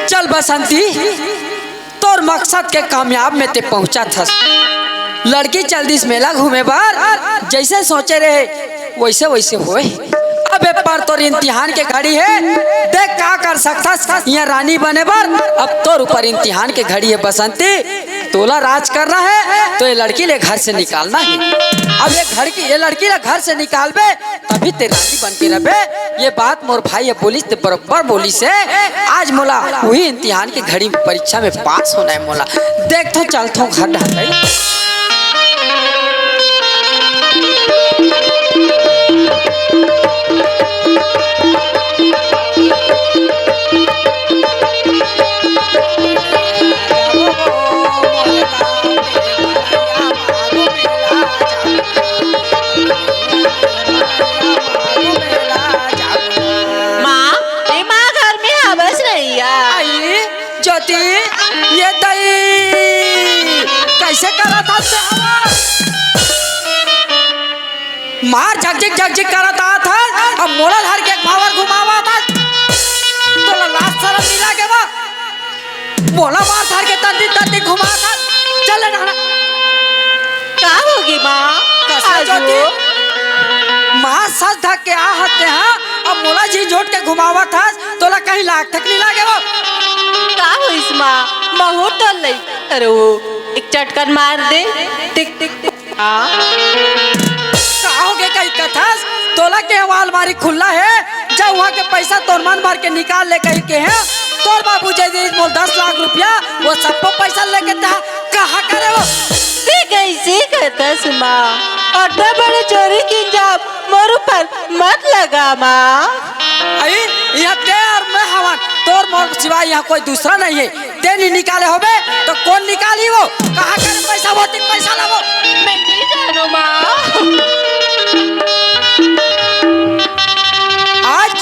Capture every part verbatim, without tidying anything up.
चल बसंती, तोर मकसद के कामयाब में ते पहुंचत हस। लड़की चल दिस मेला घूमे बर, जइसे सोचे रहे वइसे वइसे होय। अब ए पर तोर इम्तिहान के घड़ी हे, देख का कर सकथस इहाँ रानी बने बर। अब तोर ऊपर इम्तिहान के घड़ी हे बसंती, तोला राज करना हे तो ये लड़की ले घर से निकालना हे। अब ये घर की, ये लड़की ला घर से निकालबे तभी ते रानी बन के रहबे। ये बात मोर भाई ह बोलिस, ते बरोबर बोलिस हे। आज मोला उही इम्तिहान के घड़ी परीक्षा में पास होना हे मोला। देखथों, चलथों घर डहर। माँ, ए माँ, घर में हवस नहीं आ। आई, ज्योति, ये दई, कइसे करत हस ते हवस? मार झकझिक झकझिक करत आत हस, अब मोला धर के एक भावर घुमावत हस। तोला लाज सरम नइ लागे बा? मोला मार धर के तंती तंती घुमावत हस। चल ले नहाना। का होगे माँ? कइसे आजू? ज्योति? माँ सज धक के आ हते हा, अब मोला झिझोट के घुमावत हस, तोला कहीं लाग तक नइ लागे वो? का होइस माँ? महूँ तो लई, अरे वो एक चटकन मार दे, टिक टिक टिक। हाँ। का होगे कही कथस? तोला के वो अलमारी खुल्ला हे, जा उहाँ के पइसा तोर मन भर के निकाल ले कही के हे। तोर बाबू जे दिस मोला दस लाख रुपया, वो सबको पइसा लेके तैं कहाँ करे वो? ते कइसे कथस माँ? अतना बड़े चोरी के इल्जाम मोर ऊपर मत लगा माँ। अई, इहाँ तैं अउ मैं हवन, तोर मोर सिवाय इहाँ कोई दूसरा नइ हे। तैं नइ निकाले होबे, त कोन निकालही वो? कहाँ करे पइसा वो, तें पइसा लाबो। मैं नइ जानों माँ। आज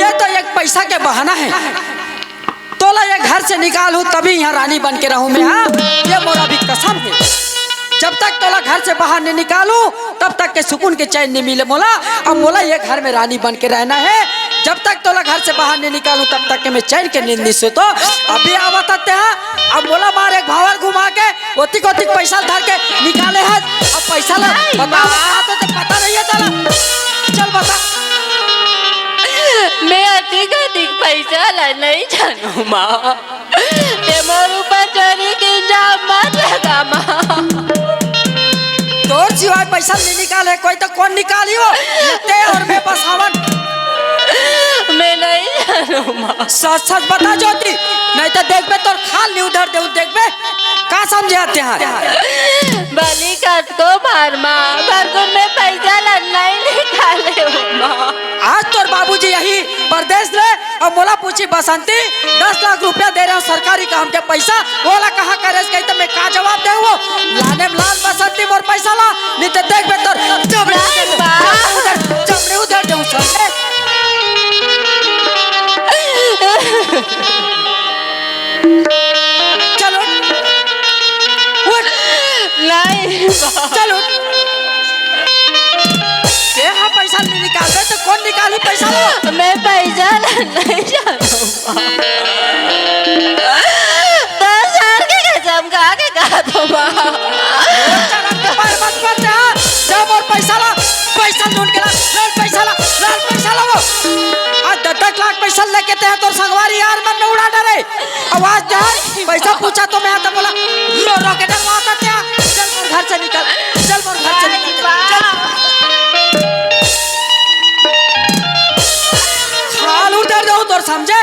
ये तो एक पइसा के बहाना हे। तोला ये घर से निकालहूँ, तभी इहाँ रानी बन के रहूँ मैं, हाँ? ये मोर अभी कसम हे। जब तक तोला घर से बाहर नइ निकालूँ, तब तक के सुकून के चैन नइ मिले मोला। अब मोला ये घर में रानी बन के रहना हे। जब तक तोला घर से बाहर नइ निकालूँ, तब तक के मैं चैन के नींद नइ सोतों। अभी आवत हते हा, अब मोला मार एक भावर घुमा के, ओतिक ओतिक पइसा धर के निकाले हस। अब पइसा ला नहीं, बतावा माँ। कहाँ तो ते पता नइ हे तोला। चल बता। मैं अतिक अतिक पइसा ला नइ जानों माँ। तें मोर ऊपर चोरी के इल्जाम मत लगा माँ। तोर सिवाय पइसा नइ निकाले कोई, त कोन निकालही वो? ये तैं अउ मैं बस हवन। मैं नइ जानों माँ। सच सच बता ज्योति, नइ त देखबे तोर खाल नइ उधर देहूँ, देखबे का समझे हते हा। भले कतको मार माँ, पर मैं पइसा ला नइ निकाले हों माँ। आज तोर बाबूजी आही परदेस ले, अउ मोला पूछही, "बसंती, दस लाख रुपया दे रहेंव सरकारी काम के पइसा, ओला कहाँ करेस?" कही त मैं का जवाब देहूँ वो? लाने में लान बसंती मोर पइसा ला, नइ ते देखबे तोर चमड़ी नहीं, उधर, माँ। उधर, चमड़ी उधर देहूँ, समझे? चल उठ। उठ। नहीं, माँ। चल उठ। तें हा पइसा नइ निकालबे, त कोन निकालही पइसा ला? मैं पइसा ला नइ जानों माँ। दस हजार के कसम खा के कहा तो माँ। चरम के बार मत करते हैं। जा मोर पइसा ला, पइसा ढूंढ के ला, लान पइसा ला, लान पइसा ला वो। आज दस दस लाख पइसा लेके तैं हा तोर संगवारी यार मन में उड़ा डरे। आवाज दे, पइसा पूछा तो मैं आता बोला, रो रो के डरवाता क्या? चल मोर घर से निकल, चल मोर घर से निकल, चल। खाल उधर जाऊं तोर समझे?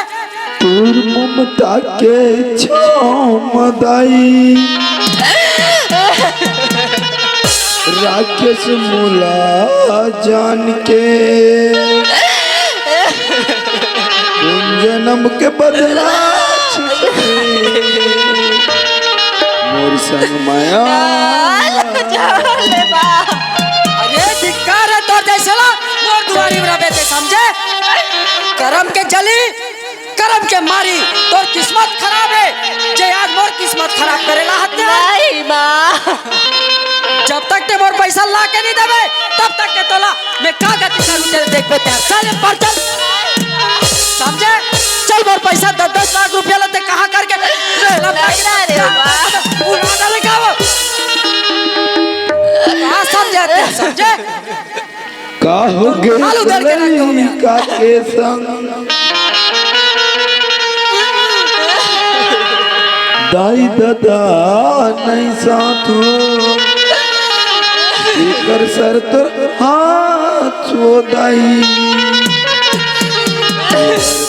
तोर ममता के छाँव म दाई। राकेश मोला जान के, कोन जनम के बदला छिपे, मोर संग माया। अरे धिक्कार हे तोर जइसे ला, मोर दुआरी में रबे ते समझे? करम के जली, करम के मारी, तोर किस्मत खराब हे, जे आज मोर किस्मत खराब करे ला हत्या। नहीं माँ। जब तक ते मोर पइसा ला के नइ देबे, तब तक के तोला मैं का गति करूँ, तेरे देखबे ते। चल, पर चल। समझे? चल मोर पइसा पैसा दस दस लाख रुपया लेते, कहाँ करके मेला भाई ना रे बा। उड़ा डाले का वो? कहाँ समझे थे, समझे? का हो गे हाल उधर के रख दो। लइका के संग दाई ददा नहीं साथ हो, एकर सर तोर हाथ हो दाई।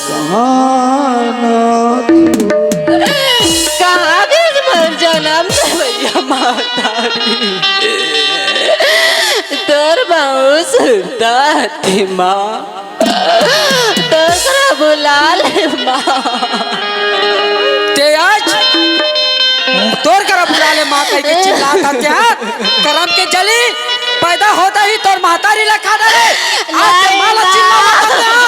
कहाँ नाथ हो? कहाँ गइस मोर जनम देवइया महतारी? तोर बाबू सुरता हे माँ, तोर करा बुला ले माँ। ते आज तोर करा बुला ले माँ कहि के चिल्लात हस ते हा? करम के जली, पैदा होता ही तोर महतारी ला खा डारे। आज ते नहीं माँ ला चिल्ला माँ। मत करते हा।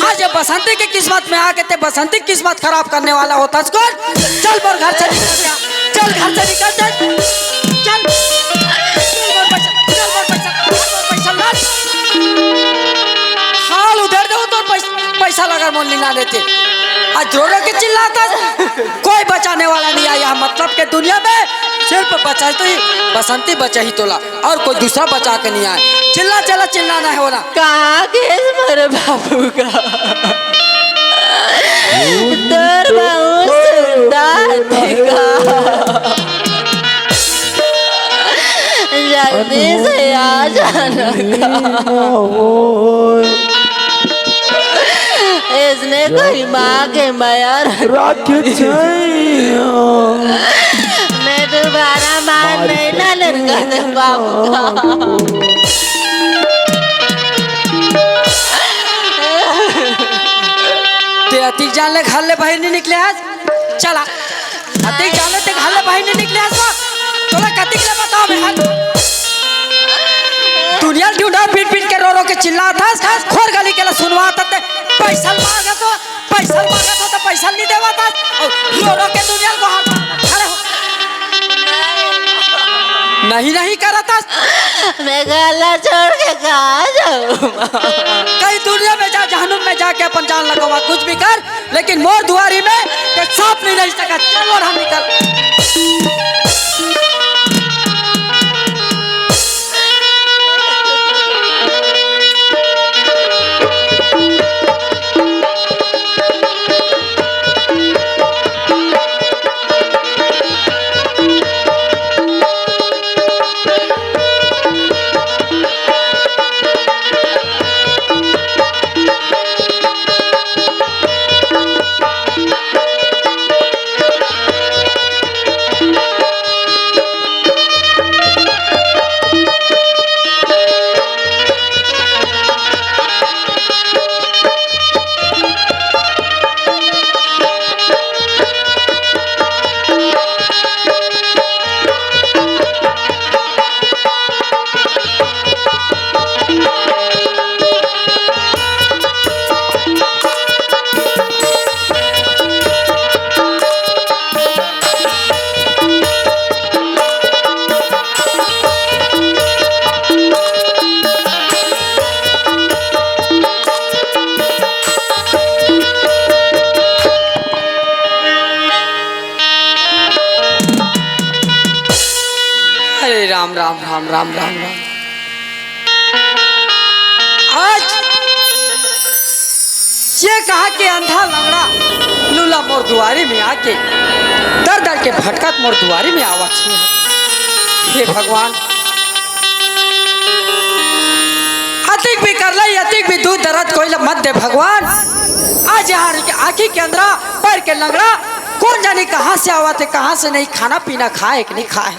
आज ये बसंती के किस्मत में आके ते बसंती की किस्मत खराब करने वाला होता है। चल, मोर घर से निकल जा, चल, घर से निकल, चल, चल। चल, मोर पैसा, चल, मोर पैसा, चल, मोर पैसा ला। हाल उधर दे, तोर पैसा, पैसा ला अगर मोल निकाल देते। आज रो रो के चिल्लात हस, कोई बचाने वाला नहीं आया। मतलब के दुनिया में सिर्फ बचा तो ही बसंती बचा ही तोला। अउ कोई दूसरा बचा के नइ आय। चिल्ला, चिल्ला, चिल्लाना हे वो ना। कहाँ गइस मोर बाबू का? तोर बाबू सुरता हे का? जल्दी से आ जाना का। इसने कोई माँ के मया रख राखे छैया। मैं दोबारा मार नहीं ना लड़का दे बाबू का। ते अतिक जान ले घर ले बाहिर नइ निकले हस। चला। अतिक जान ले ते घर ले बाहिर नइ निकले हस। तोला कतिक ले बताओ मैं हर दुनिया ढूंढा पीट पीट के रो रो के चिल्लात हस। खोर गली के ला सुनवात हस ते पैसा मांगत हो। पैसा मांगत हो तो पैसा नहीं देवत हस, अउ रो रो के दुनिया को हाथ खड़े हो। नहीं, नहीं करत हस। मैं घर ला छोड़ के कहाँ जाऊँ? कहीं दुनिया में जा, जहनुम में जाके अपन जान लगवा, कुछ भी कर, लेकिन मोर दुआरी में ते सांप नहीं रह सकत। चल और हम निकल। अरे राम, राम, राम। आज ये कहा के अंधा लंगड़ा लूला मोर दुआरी में आके दर दर के भटकत मोर दुआरी में आवत हे। हे भगवान, अतिक भी कर ले, अतिक भी दूर दरद कोई ल मत दे भगवान। आज यहाँ के आँखी के अंधरा, पैर के लंगड़ा, कौन जानी कहाँ से आवत हे, कहाँ से नहीं, खाना पीना खाए कि नहीं खाए।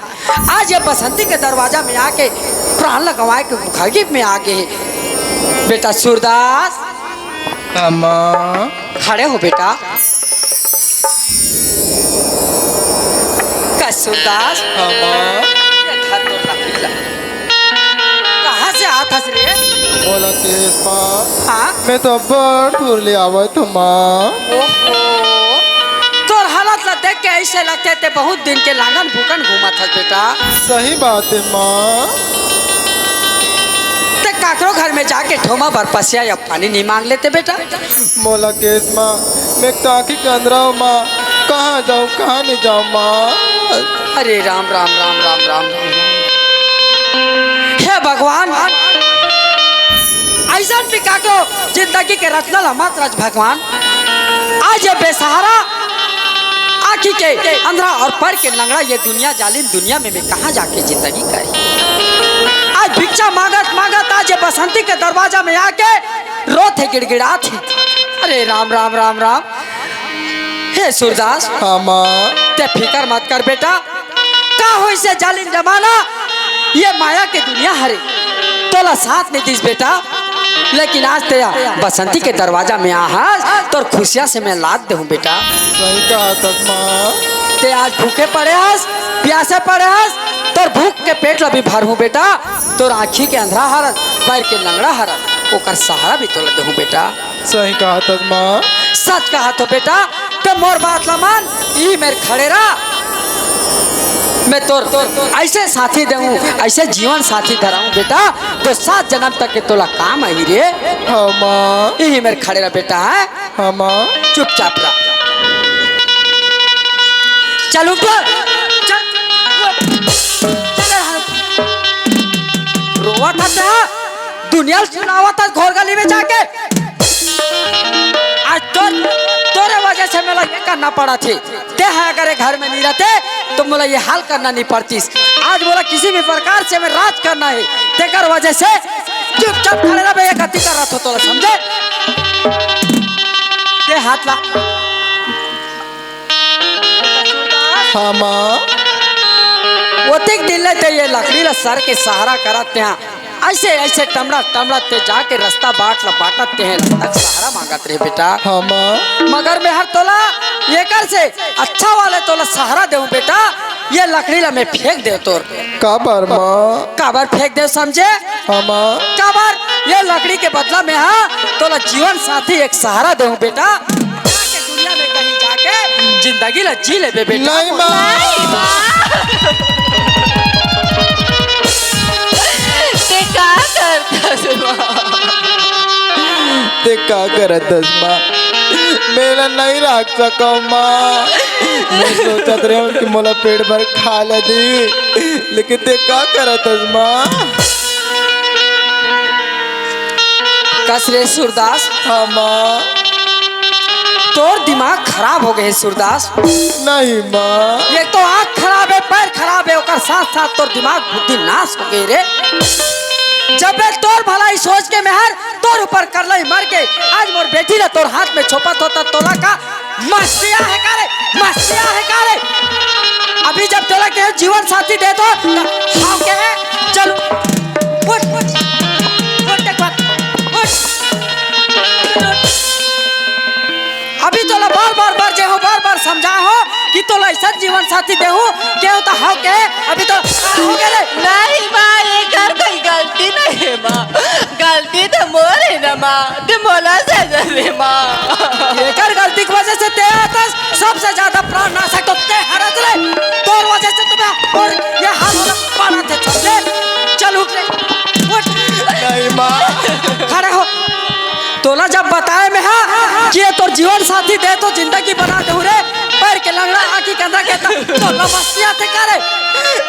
आज ये बसंती के दरवाजा में आके प्राण लगवाए के मुखागिब में आ गए। बेटा सूरदास। अम्मा। खड़े हो बेटा। का सूरदास। अम्मा। ये धर तोर लकड़ी ला। कहाँ से आत हस रे? मोला केस पा। हाँ? मैं तो अब्बड़ दूर ले आवत हूँ, माँ। ओहो, तोर हालत ला देख के ऐसे लगथे ते बहुत दिन के लांगन भूकन घूमत हस बेटा। सही बात हे, माँ। ते काकरो घर में जाके ठोमा भर पसिया या पानी नहीं मांग लेते बेटा। मोला केस माँ, मैं काकी के अंधरा हूँ माँ, कहाँ जाऊँ, कहाँ नहीं जाऊँ माँ। अरे राम, राम, राम, राम, राम, राम। हे भगवान, अइसन भी का को जिंदगी के रचना ला मत रच भगवान। आज ये बेसहारा आँखी के अंधरा और पैर के लंगड़ा ये दुनिया जालिम दुनिया में मैं कहाँ जाके जिंदगी करी। आज भिक्षा मांगत मांगत आज ये बसंती के दरवाजा में आके रोत हे, गिड़गिड़ात हे। अरे राम, राम, राम, राम। हे सूरदास, हाँ माँ। ते फिकर मत कर बेटा, का होइस हे जालिम जमाना, ये माया के दुनिया हरे, तोला साथ नहीं दिस बेटा, लेकिन आज ते बसंती के दरवाजा में आ हस, तोर खुशिया से मैं लाद देहूँ बेटा। सही कहा तस माँ। ते आज भूखे पड़े हस, प्यासे पड़े हस, तोर भूख के पेट ला भी भरहूँ बेटा, तोर आँखी के अंधरा हरत, पैर के लंगड़ा हरत, ओकर सहारा भी तोला देहूँ बेटा। सही कहा तस माँ। सच कहा तो बेटा, ते मोर बात ला मान, इही मेर खड़े रह। मैं तोर, तोर अइसे साथी देहूँ, अइसे जीवन साथी धराहूँ बेटा, तो सात जन्म तक के तोला काम आही रे। हाँ माँ। इही मेर खड़े रह बेटा, हैं? हाँ माँ। चुपचाप रह। चल उठ, चल। चल रहा। रोवत हस, दुनिया ल सुनावत हस घोर गली में जाके। आज तोर, तोरे वजह से मोला ये करना पड़त हे। ते ह अगर ये घर में नहीं रहते, तो मोला ये हाल करना नहीं पड़तिस। आज मोला किसी भी प्रकार से मैं राज करना हे, तेकर वजह से चुपचाप खड़े रह बे, ये गति कर रहा तो तोला समझे? दे हाथ ला। हाँ माँ। ओतिक दिन ले ते ये लकड़ी ला सर के सहारा करत हे। अइसे, अइसे टमड़ा, टमड़ा ते जाके रस्ता बाट ला बाटत ते हे, तक सहारा मांगत रहे बेटा। हाँ माँ। मगर मैं हर तोला एकर से अच्छा वाले तोला सहारा देहूँ बेटा, ये लकड़ी ला मैं फेंक देहूँ तोर। काबर माँ? काबर फेंक देहूँ समझे? हाँ माँ। काबर ये लकड़ी के बदला में, हाँ, तोला जीवन साथी एक सहारा देहूँ बेटा। जाके दुनिया में कहीं जाके जिंदगी ला जी लेबे बेटा। नहीं माँ। नहीं माँ। ते का करथस माँ? ते का करथस माँ? मैं एला नहीं राख सकव माँ। मैं सोचत रहेंव कि मोला पेट भर खा ले दी, लेकिन ते का करथस माँ? कस रे सूरदास। हाँ माँ। तोर दिमाग खराब हो गए हे सूरदास। नहीं माँ। एक तो आँख खराब हे, पैर खराब हे, ओकर साथ साथ तोर दिमाग बुद्धि नाश हो गए रे। जब मैं तोर भलाई सोच के मैं हर तोर ऊपर करलही मर के आज मोर बेटी ला तोर हाथ में छोपत हों त तोला का मस्तिया हे का रे? मस्तिया हे का रे? अभी जब तोला के जीवन साथी दे दो त हाँ के हे? चल उठ, उठ, उठ एक बार, उठ। अभी तोला बार बार बर जे हों, बार बार समझाए हों कि तोला अइसन जीवन साथी देहूँ, केहू त हाँ के हे? अभी तो का हो गे रे? नहीं माँ, एकर कोई गलती नहीं हे माँ, गलती तो मोर हे ना माँ, ते मोला सजा दे माँ। एकर गलती के वजह से ते आथस, सबसे ज्यादा प्राण नाशक तो ते हरस रे, तोर वजह से तुम्हें और ये हाल होना पड़ा थे, समझे? चल उठ रे, उठ। नहीं माँ। खड़े हो। तोला जब बताए मैं हाँ कि ये तोर जीवन साथी दे तो जिंदगी बना देहूँ रे, पैर के लंगड़ा आँखी के अंधरा के त तोला मस्तिया थे का रे?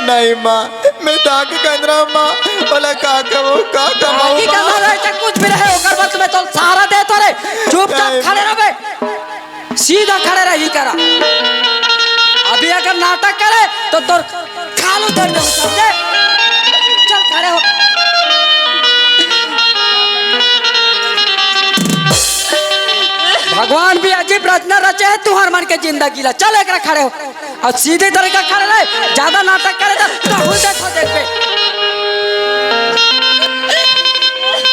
नहीं माँ, मैं त आँखी के अंधरा माँ, ओला का कहूँ, का कहूँ आँखी के माँ? अंधरा रहे चाहे कुछ भी रहे, ओकर बाद मैं तोला सहारा देथों रे, चुपचाप नहीं। खड़े रह बे। सीधा खड़े रह, इही करा। अभी अगर नाटक करे तो तोर खाल उधेड़ देहूँ, समझे? चल खड़े हो। भगवान भी अजीब रचना रचे हे तुहर मन के जिंदगी ला। चल एकरा खड़े हो अउ सीधी तरीका खड़े रह, ज्यादा नाटक करे त कहूँ देखो देखबे।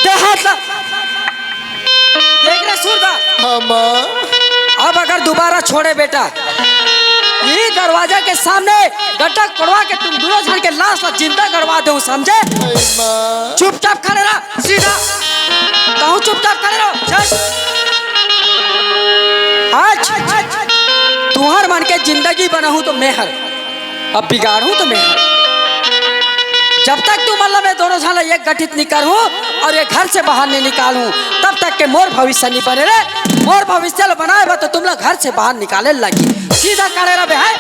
दे हाथ ला। देख रे सूरदास। हाँ माँ। अब अगर दोबारा छोड़े बेटा, इही दरवाजा के सामने गड्ढा कोड़वा के तुम दूनों झन के लाश ला जिंदा गड़वा देहूँ, समझे? नहीं माँ। चुपचाप खड़े रह, सीधा। तहूँ चुपचाप खड़े रह। चल। आज तुहर मन के जिंदगी बनाहूँ तो मैं हर अब बिगाड़हूँ तो मैं हर। जब तक तुमन ला मैं दूनों झन ला एक गठित नहीं करहूँ अउ ये घर से बाहर नहीं निकालहूँ, तब तक के मोर भविष्य नहीं बने रे। मोर भविष्य ल बनाए बर तो तुमला घर से बाहर निकाले लगी। सीधा खड़े रह बे, है?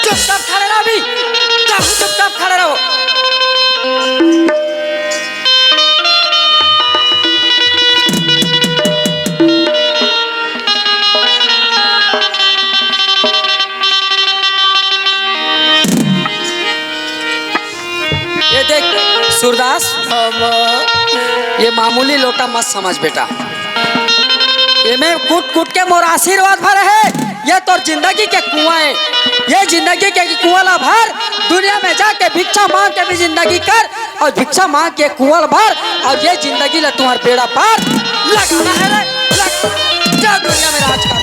चुपचाप खड़े रह भी। चुपचाप खड़े रहो। ये देख सूरदास, ये मामूली लोटा मत समझ बेटा। एमे कूट कूट के मोर आशीर्वाद भरे हे। ये तोर जिंदगी के कुआं हे। ये जिंदगी के कुआं ला भर, दुनिया में जाके भिक्षा मांग के भी जिंदगी कर, अउ भिक्षा मांग के कुआं ला भर, अउ ये जिंदगी ला तुम्हार बेड़ा पार लगाना हे रे, लगा। जा दुनिया में राज कर।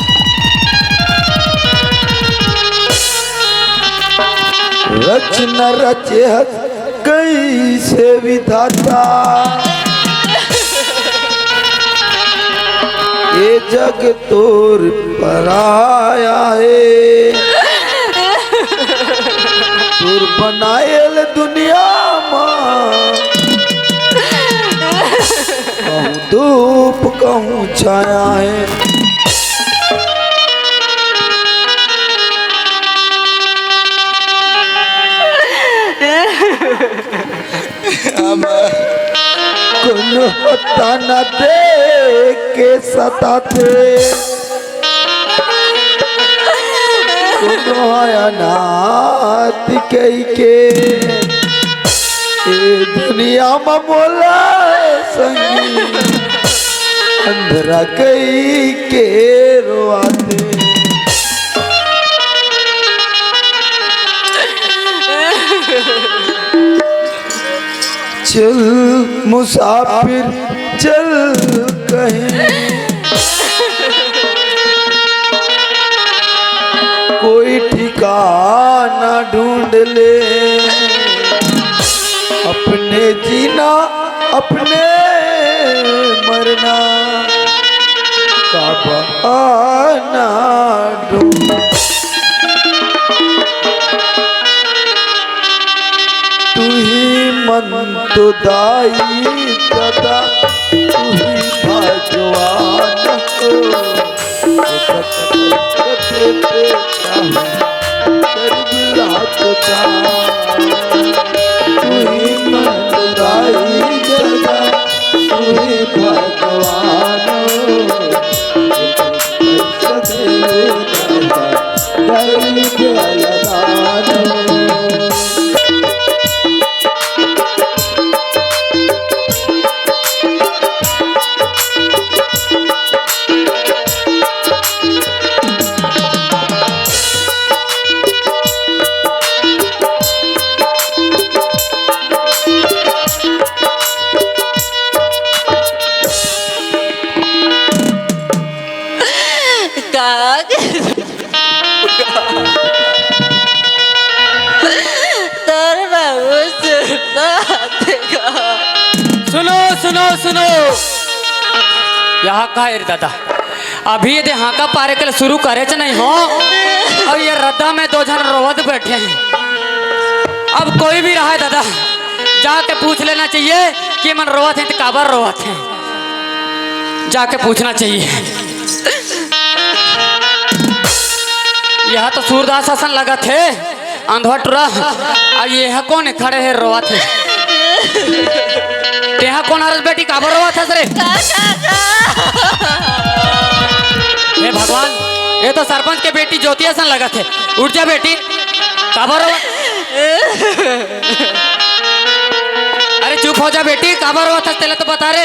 रचना रचे हस कइसे विधाता, ये जग तोर पराया हे। तोर बनायल दुनिया मा कहूँ धूप कहूँ छाया हे। अब कोनो ताना दे के सताथे, कोनो अनाथ कहि के ए दुनिया म मोला संगी अंधरा कहि के रोआथे। चल मुसाफिर चल कहीं, कोई ठिकाना ढूंढ ले। अपने जीना अपने मरना का बहाना ढूंढ। तू ही मन तो दाई दादा, तू ही भगवान हो। करब रात का, तू ही मन तो दाई दादा, तू ही भगवान हो। का? तोर बाबू सुनता देखा। सुनो, सुनो, सुनो। यहाँ का है रे दादा? अभी ये दे हांका पारे के लिए शुरू करे च नहीं हो, अउ ये रद्दा में दो झन रोवत बैठे हैं। अब कोई भी रहे दादा, जाके पूछ लेना चाहिए कि मन रोवत हे तो काबर रोवत हे, जाके पूछना चाहिए। यह तो सूरदास असन लगत हे, अंधवा टुरा। अब ये ह कोन खड़े हे रोवत हे? तेहा कोन हरस बेटी, काबर रोवत हस रे? हे भगवान, ये तो सरपंच के बेटी ज्योति असन लगत हे। उठ जा बेटी, काबर रोवत? अरे चुप हो जा बेटी, काबर रोवत हस, तेला तो बता रे।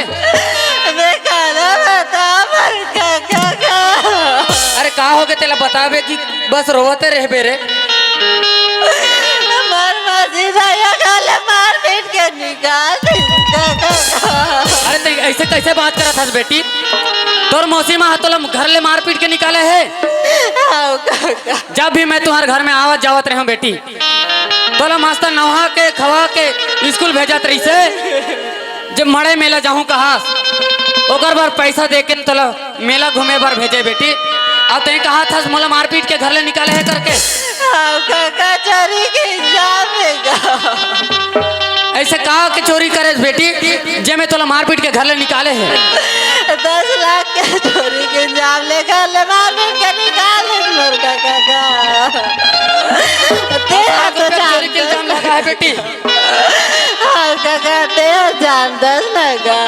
मैं काला बता, पर का, का, का? अरे का हो गे, तेला बताबे कि बस रोवते रहबे रे। हमार मौसी भैया काले मार पीट के निकाल दे। का, का, का? अरे ते ऐसे कैसे बात करत हस बेटी? तोर मौसी माँ तोला घर ले मार पीट के निकाले हे? आओ, का, का? जब भी मैं तुम्हारे घर में आवत जावत रहे हूँ बेटी, तोला मस्त नहा के, खवा के स्कूल भेजत रहिसे। जब मड़ई मेला जाहूं कहास, ओकर बर पैसा दे के तोला मेला घूमे बर भेजे बेटी। अब तैं कहाथस मोला मारपीट के घर ले निकाले हे करके। हाँ कका, चोरी के इल्जाम हे गा। अइसे का के चोरी करे बेटी, जे में तोला मारपीट के घर ले निकाले हे? दस लाख के चोरी के इल्जाम ले घर ले मारपीट के निकाले मोर कका। तें ह तो चोरी के इल्जाम लगा हे बेटी। हाँ कका, तें ह जानथस ना गा,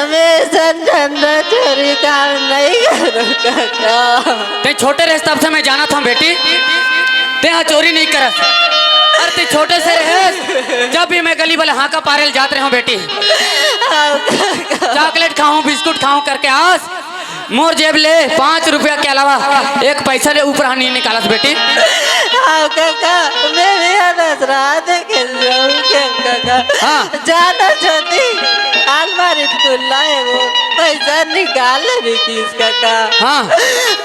मैं अइसन धंधा चोरी काम नइ करंव कका। तें छोटे रहेस तब से मैं जानत हंव बेटी, तें ह चोरी नइ करस। अरे तें छोटे से रहेस, जब भी मैं गली वाले हांका पारे ल जात रहेंव बेटी, हाँ कका। चॉकलेट खाहूं, बिस्कुट खाहूं करके आस, मोर जेब ले पाँच रुपया के अलावा एक पैसा ले ऊपर ह नइ निकालस बेटी। हाँ कका, मैं भी ह दसरा देखे जाऊं के कका। हाँ। जाना ज्योति, अलमारी खुल्ला हे वो, पैसा निकाल ले भी किस कका। हाँ।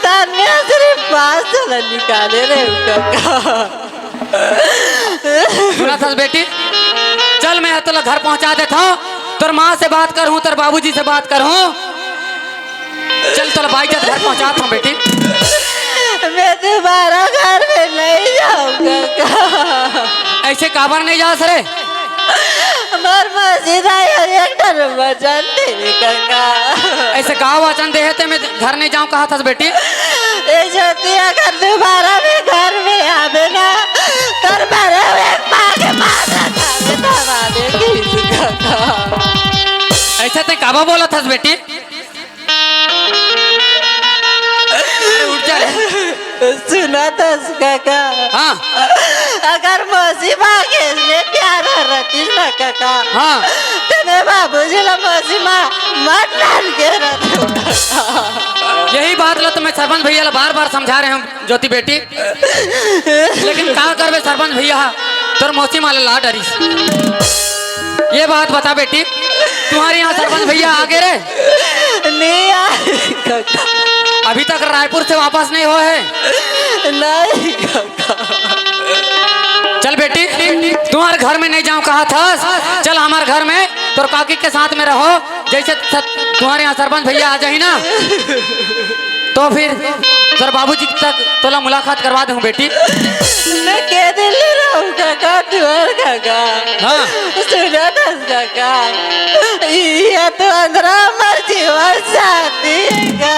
तन में सिर्फ पाँच सौ ला निकाले रे कका। सुनत हस बेटी, चल मैं ह तोला घर पहुंचा देथंव, तोर माँ से बात करहूं, तोर बाबूजी से बात करहूं। चल, तोला बाइज्जत घर पहुंचात हंव बेटी। मैं दोबारा घर में नइ जांव कका। अइसे काबर नइ जास रे? मोर मौसी दाई ह एक ठन वचन दे हे कका। अइसे का वचन दे हे तें मैं घर नइ जांव कहत हस बेटी? ए ज्योति, अगर दोबारा मैं घर में आबे ना, तोर मरे हुए माँ के माथा खाबे दबा दे किस कका। अइसे तें काबर बोलत हस बेटी? अरे उठ जा रे। सुनत हस कका। हाँ। अगर मौसी माँ के ले प्यार रहतिस ना कका, हाँ। त मैं बाबूजी ला मौसी माँ मत मान के रहतेंव कका। यही बात ला तो मैं सरपंच भैया ला बार बार समझा रहे हंव ज्योति बेटी। लेकिन का करबे सरपंच भैया, तोर मौसी माँ ला डरिस। ये बात बता बेटी, तुम्हारे यहाँ सरपंच भैया आ गे रे? नइ आय कका। अभी तक रायपुर से वापस नइ होय हे? नइ कका। चल बेटी, तुम्हारे घर में नइ जांव कहत हस, चल हमर घर में तोर काकी के साथ में रहो, जइसे स-, तुम्हारे यहाँ सरपंच भैया आ जाही ना, तो फिर तोर बाबूजी तक तोला मुलाकात करवा देहूं बेटी। मैं के दिन ले रहूं कका, तुंहर कका। हाँ। सुनत हस कका, इहाँ तो अंधरा हमर जीवन साथी हे गा।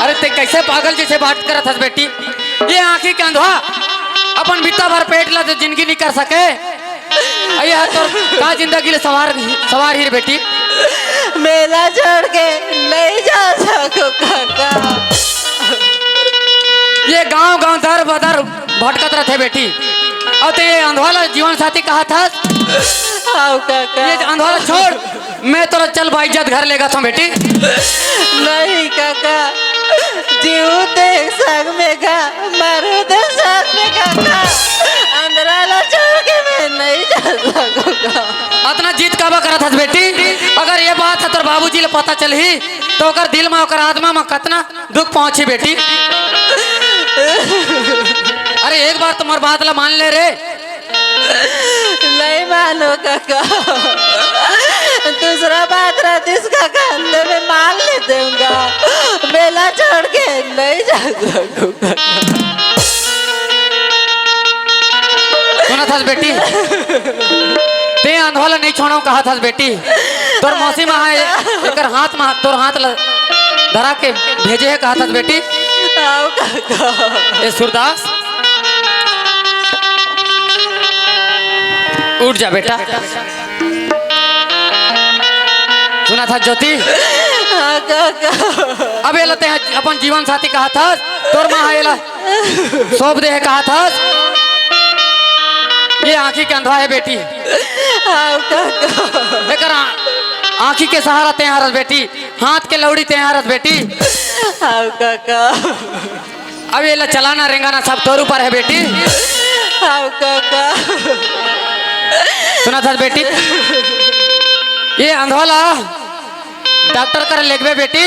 अरे तें कइसे पागल जइसे बात करत हस बेटी? ये आँखी के अंधवा अपन बित्ता भर पेट ला तो जिंदगी नइ कर सके, अइसे ह तोर का जिंदगी ले सवार, सवार ही रे बेटी। मैं ला छोड़ के नइ जा सकंव कका। ये गांव गांव दर बदर भटकत रथे बेटी, अउ तें ये अंधवा ला जीवन साथी कहत हस? हाँ कका। ये अंधवा ला छोड़, मैं तोला चल बाइज्जत घर लेगत हंव बेटी। नहीं कका, जीहूं तें संग में गा, मरहूं तें संग में कका। अंधरा ला छोड़ के मैं नहीं जा सकूंगा। अतना जिद काबर करत हस बेटी? अगर ये बात ह तोर बाबूजी ला पता चलही त ओकर दिल म, ओकर आत्मा म कतना दुख पहुंचही बेटी। अरे एक बार तो मोर बात ला मान ले रे। नहीं मानों कका, दूसरा बात रहतीस कका, तो मैं मान लेतेंव गा। मैं ला छोड़ के नहीं जा सकूंगा। सुनत हस बेटी, तें अंधवा ला नहीं छोड़ंव कहत हस बेटी, तोर मौसी माँ ह एकर हाथ म, तोर हाथ ला धरा के भेजे हे कहत हस बेटी। आओ कका। ए सूरदास, उठ जा बेटा। सुनत हस ज्योति? हाँ कका। अब एला तें अपन जीवन साथी कहत हस, तोर माँ ह एला सौंप दे हे कहत हस। ये आँखी के अंधवा हे बेटी। हाँ कका। एकर आ-, आँखी के सहारा तें हरस बेटी, हाथ के लौड़ी तें हरस बेटी। हाँ कका। अब एला चलाना रेंगाना सब तोर ऊपर हे बेटी। हाँ कका। सुनत हस बेटी, ये अंधवा ला डॉक्टर कर लेगबे बेटी,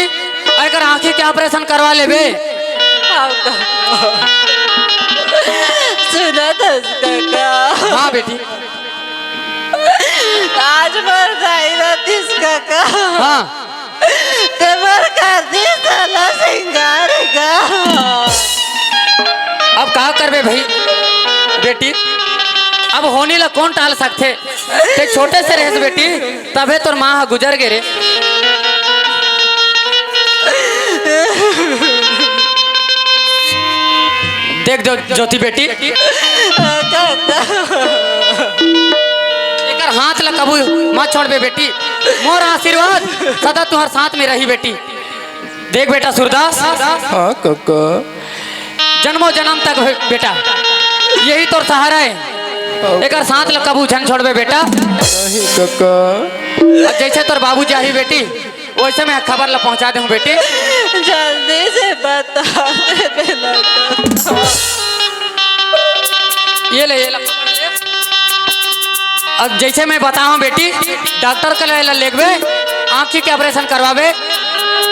एकर आँखी के ऑपरेशन करवा लेबे। हाँ कका। सुनत हस कका। हाँ बेटी। आज मोर दाई रहतीस कका। हाँ। ते मोर कर दी साला सिंगार गा। करबे भाई, बेटी, अब होनी ला कौन टाल सकथे? ते छोटे से रहेस बेटी, तभे तोर माँ ह गुजर गे रे। देख जो, ज्योति बेटी, एकर हाथ ला कभू मत छोड़बे बेटी। मोर आशीर्वाद सदा तुहर साथ में रही बेटी। देख बेटा सूरदास, हाँ कका। जन्मों जन्म तक बे-, बेटा, यही तोर सहारा है। एकर साथ ल कभू झन छोड़बे बेटा। नहीं कका। अब जैसे तोर बाबू जाही बेटी, वैसे मैं खबर ल पहुंचा देहूं बेटी। जल्दी से बता दे बेटा। ये ले, ये ले। अब जैसे मैं बताहूं बेटी, डॉक्टर करा ले लेगबे, आँखी के ऑपरेशन करवाबे।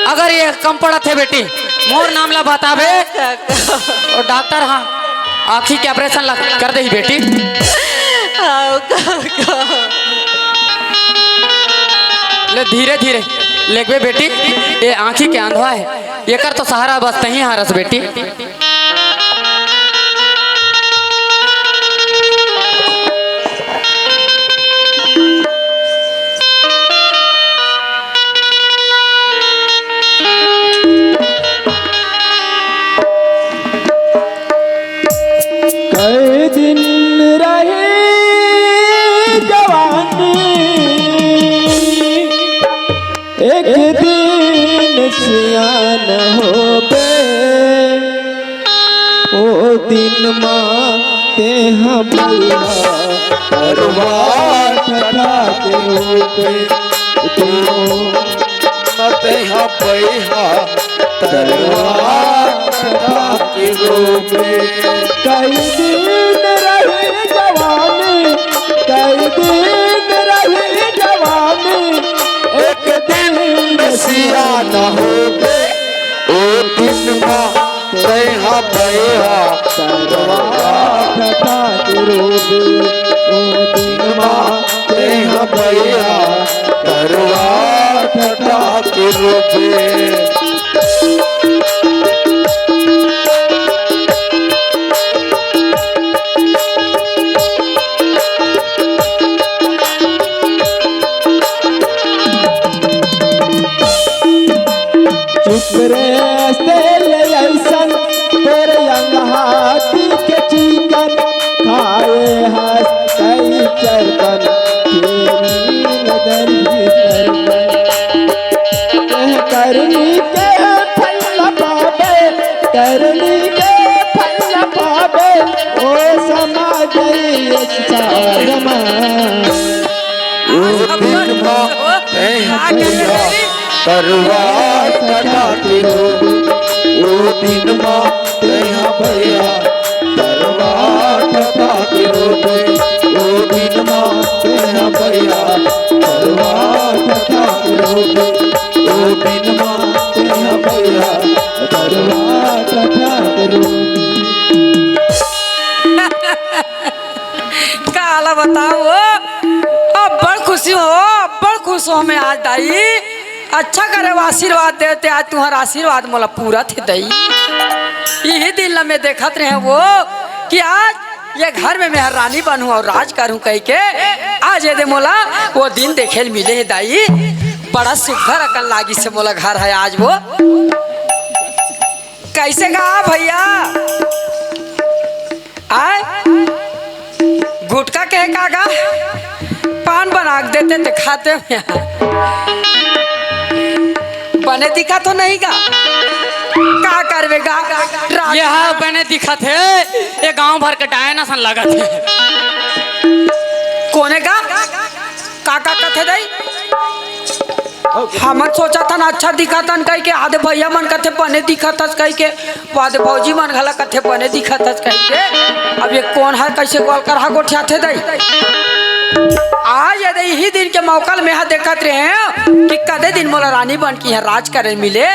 अगर ये कम पड़त हे बेटी, मोर नाम ला बताबे, तो डॉक्टर हाँ आँखी के ऑपरेशन ला कर देही बेटी। हाँ, का, का। ले धीरे धीरे लेगबे बेटी, ये आँखी के अंधवा है, एकर तो सहारा बस तहीं हारस बेटी। कई दिन रही जवानी, एक दिन सियान होबे, ओ दिन मा तेहा बइहा करवा ठठा के रोबे। तेहा बइहा करवा ठठा के रोबे। कई दिन रही जवानी, कई दिन रही जवानी, एक दिन सियान होबे, ओ दिन मा तेहा बइहा करवा ठठा के रोबे, ओ दिन मा तेहा बइहा करवा ठठा के रोबे। चुप रे तेल अइसन तोर अंगहाती के चिकन, खाए हस कई चरकन तेरी नजर ही सरकन। करनी के फल पाबे, करनी के फल पाबे, ओ समाज सारमा। ओ दिन मा तेहा बइहा करवा ठठा के रोबे, ओ दिन मा तेहा बइहा करवा ठठा के रोबे, ओ दिन मा तेहा बइहा करवा ठठा के रोबे, ओ दिन मा तेहा बइहा करवा ठठा के रोबे। काला बताओ, अब्बड़ खुशी हो, अब्बड़ खुश हो मैं आज दाई। अच्छा करे वो आशीर्वाद देते, आज तुम्हारा आशीर्वाद मोला पूरा थे दई। यही दिन ला मैं देखत रहे वो कि आज ये घर में मैं रानी बनूं और राज करूं कह के आज ये दे मोला वो दिन देखे ल मिले हे दाई। बड़ा सुघर अकन लागी से मोला घर है आज वो। कैसे गा भैया? आय? गुटखा के का गा? पान बना के देते ते खाते हो यहाँ। बने दिखा तो नहीं गा? का करबे गा? रात ये हा बने दिखत हे, ये गांव भर के डायना सन लगत हे। कोने गा? का का कथे दई? हमन सोचत हन अच्छा दिखत हन कहिके, आधे भैया मन कथे बने दिखत हस कहिके, आधे भौजी मन घला कथे बने दिखत हस कहिके। अब ये कोन हर कैसे गोल करहा गोठियाथे दई? आज ये दे इही दिन के मौका ल मेहा देखत रहे कि कदे दिन मोला रानी बन के यहाँ राज करे मिले,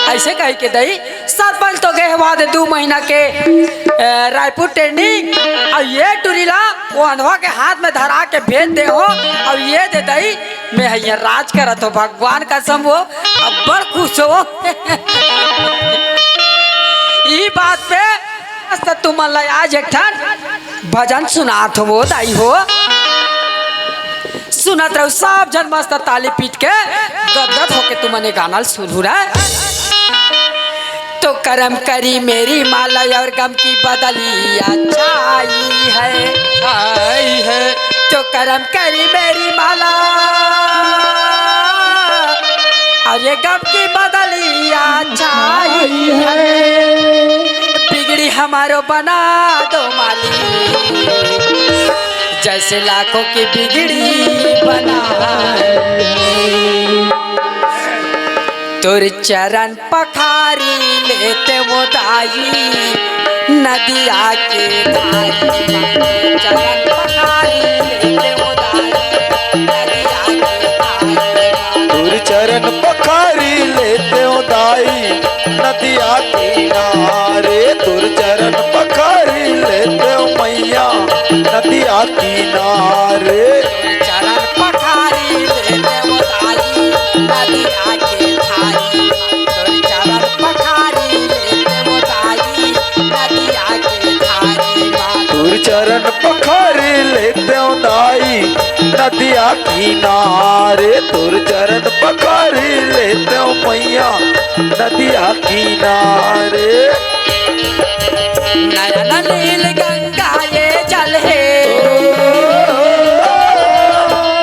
ऐसे कहिके दई। सरपंच तो गए हवा दे दू महीना के, ए, रायपुर ट्रेनिंग, अउ ये टुरी ला वो अंधवा के हाथ में धरा के भेज दे हो, अउ ये दे दई, मैं ह यहाँ राज करत हो, भगवान कसम हो, अब्बड़ खुश हो। ई बात पे मस्त तुमन ला आज एक ठन भजन सुनात हो वो दाई हो। सुनत रहो सब झन मस्त ताली पीट के गदगद होके तुमन ये गाना ल सुनहू रे। तो करम करी मेरी माला और गम की बदलिया छाई है। छाई है। तो करम करी मेरी माला और ये गम की बदलिया छाई है। बिगड़ी हमारो बना दो माली, जैसे लाखों की बिगड़ी बना। तोर चरण पखारी लेते वो दाई, नदिया के धारी। चरण पखारी लेते वो दाई, नदिया के धारी। तोर चरण पखारी लेते हो दाई, नदिया किनारे। तोर चरण पखारी लेते हो मैया, नदिया किनारे। चरण पखारी लेते वो दाई, नदिया के धारी। तोर चरण पखारी लेते वो दाई, नदिया के धारी। तोर चरण पखारी लेते हो दाई, नदिया किनारे। तोर चरण पखारी लेते हो मैया, नदिया किनारे। नयन नील गंगा ये जल है,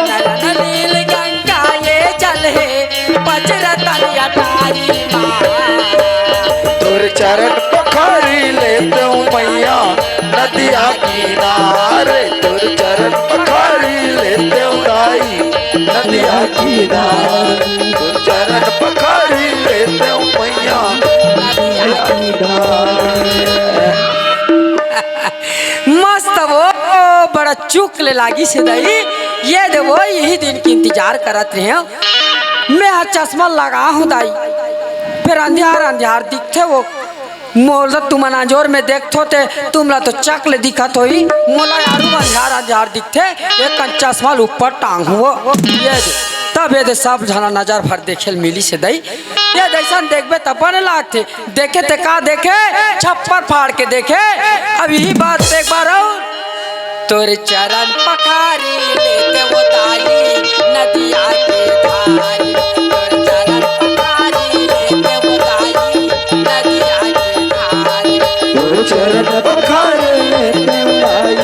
नयन नील गंगा ये जल है, पचरतन अटारी माँ। तोर चरण पखारी लेते हो मैया, नदिया किनारे। तोर चरण पखारी लेते हो दाई, नदिया किनारे। तोर चरण पखारी लेते हो मैया, नदिया किनारे। मस्त वो, बड़ा चुक ले लागिस हे दाई। ये दे वो, यही दिन के इंतजार करत रहे हँव। मैं हा चश्मा लगा हँव दाई, फेर अंधियार अंधियार दिखथे वो। मोला तुमन अंजोर में देखथो ते तुमला तो चक ले दिखत होही, मोला यारू अंधियार अंधियार दिखथे। एक कन चश्मा ल ऊपर टांगहूँ वो, ये दे। तब ये दे सब झना नजर भर देखे ल मिलिस हे दाई। ये दे अइसन देखबे त बने लागथे। देखे ते का देखे, छप्पर फाड़ के देखे। अब यही बात पे एक बार और। तोर चरण पखारी लेते वो दाई, नदिया के धारी। तोर चरण पखारी लेते वो दाई, नदिया के धारी। तोर चरण पखारी लेते वो दाई,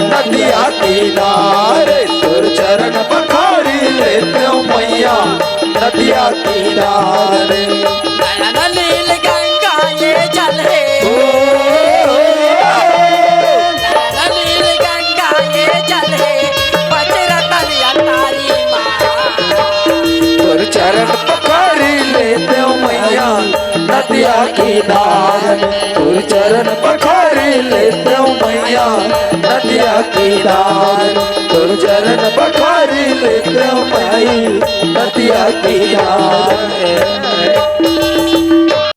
नदिया किनारे। तोर चरण पखारी लेते हो मैया, नदिया किनारे। नयन नील गंगा ये जल है, ओ, नयन नील गंगा ये जल है, पचरतन अटारी माँ। तोर चरण पखारी लेते हो मैया, नदिया किनारे। तोर चरण पखारी लेते हो मैया, नदिया किनारे। तोर चरण पखारी लेते हो मैया, नदिया किनारे।